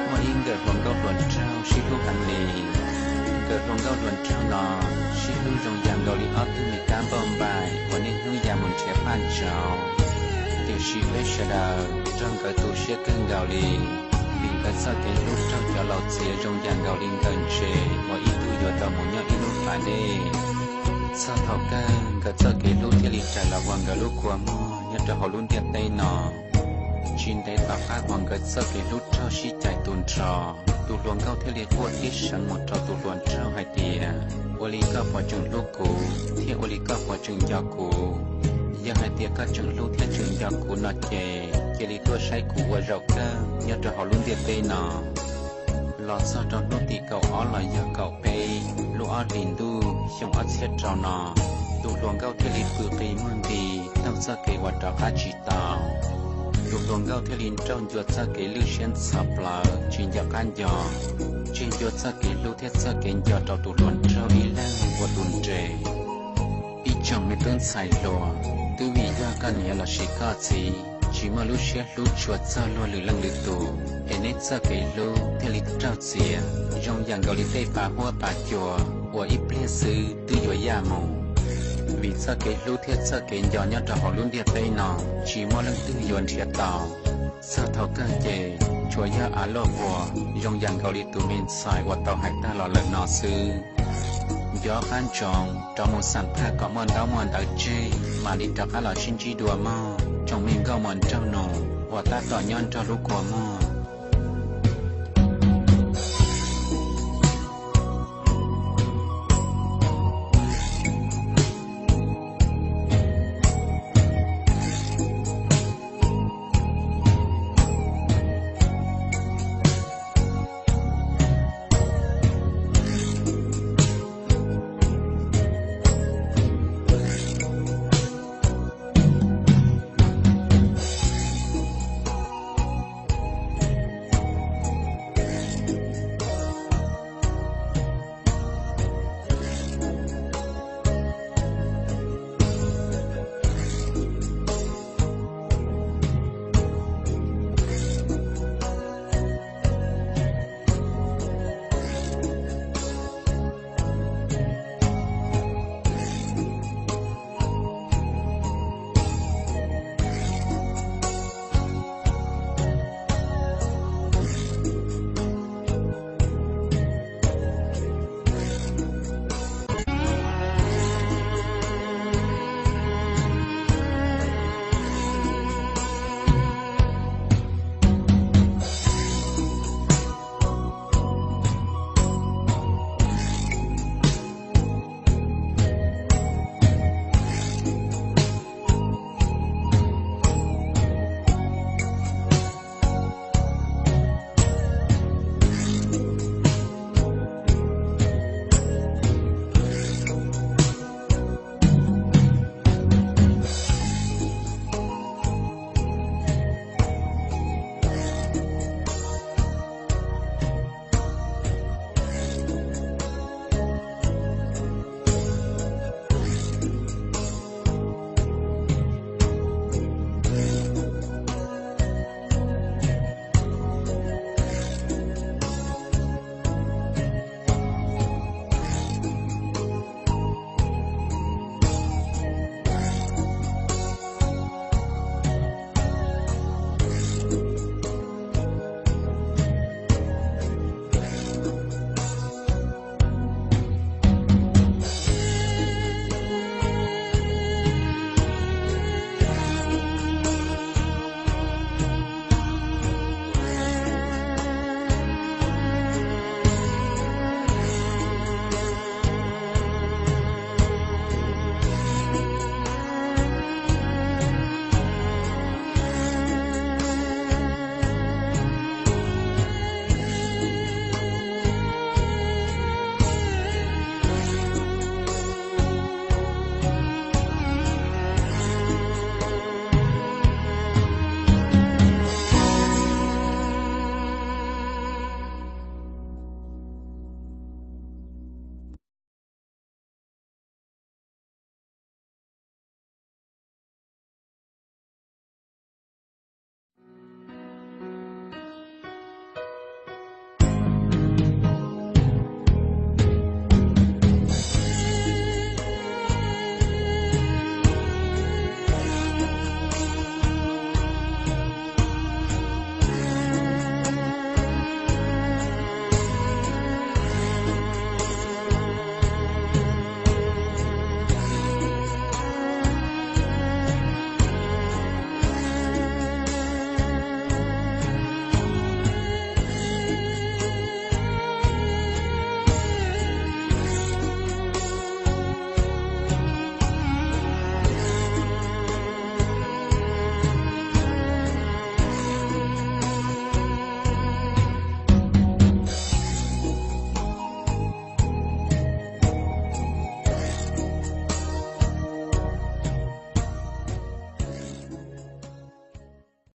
Muaj ib nkawm hluas nkauj hluas nraug sib hlub heev li. Nkawm hluas nkauj hluas nraug no sib hlub zoo yam nkaus li ob tug me kab npauj npaim uas niaj hnub ya mus nrhiav paj ntsauv. Tiam sis peb sawv daws nrog nkawd tu siab kawg nkaus li, vim nkawd txoj kev hlub raug cov laus txiav zoo yam nkaus li nkawm ntses uas ib tug yuav tau mus nyob ib lub pas dej. Txog thaum kawg nkawd txoj kev hlub thiaj li rais los ua nkawd lub kua muag nyob rau hauv lub ntiaj teb no. Tsis ntev tom qab uas nkawd txoj kev hlub raug sib cais tu nrho, tus hluas nkauj thiaj li quaj tib seev mus rau tus hluas nraug hais tias, ua li koj puas tseem hlub kuv thiab ua li koj puas tseem nco kuv? Yog hais tias koj tseem hlub thiab tseem nco kuv no ces cia li tuaj saib kuv ua zaum kawg nyob rau hauv lub ntiaj teb no. Los txog rau hnub tim kaum ob los yog kaum peb lub ob hlis ntuj xyoo ob txhiab rau no, tus hluas nkauj thiaj li pw qi muag nti taug txoj kev uas rov qab tsis tau. Tus hluas nkauj thiaj li nrauj ncua txoj kev lwj siab ntxhov plawv tsis nco qab nco, tseg ncua txoj kev hlub thiab txoj kev nco rau tus hluas nraug ib leeg ua tus nres. Ib tsoom me tub ntxhais hluas, twb vim yog koj niam lossis koj txiv tsis muaj lub siab hlub tshua txog luag lwm leej lwm tus, es neb txoj kev hlub thiaj li raug txiav zoo yam nkaus li tej pa huab pa cua uas ib pliag xwb twb yuav yaj mus. Vim txoj kev hlub thiab txoj kev nco nyob rau hauv lub ntiaj teb no tsis muaj leej twg yuav nrhiav tau. Txog thaum kawg ces tsuas yog av luaj vua zoo yam nkaus li tus me ntxhais uas tau hais tag los lawm no xwb. Nco qab ntsoov rov mus xam phaj kom muaj ntaub muaj ntawv tseg mam li rov qab los sib ntsib dua mog tsoom me nkauj muam nraug nus uas tab tom nyob nrog lub kua muag.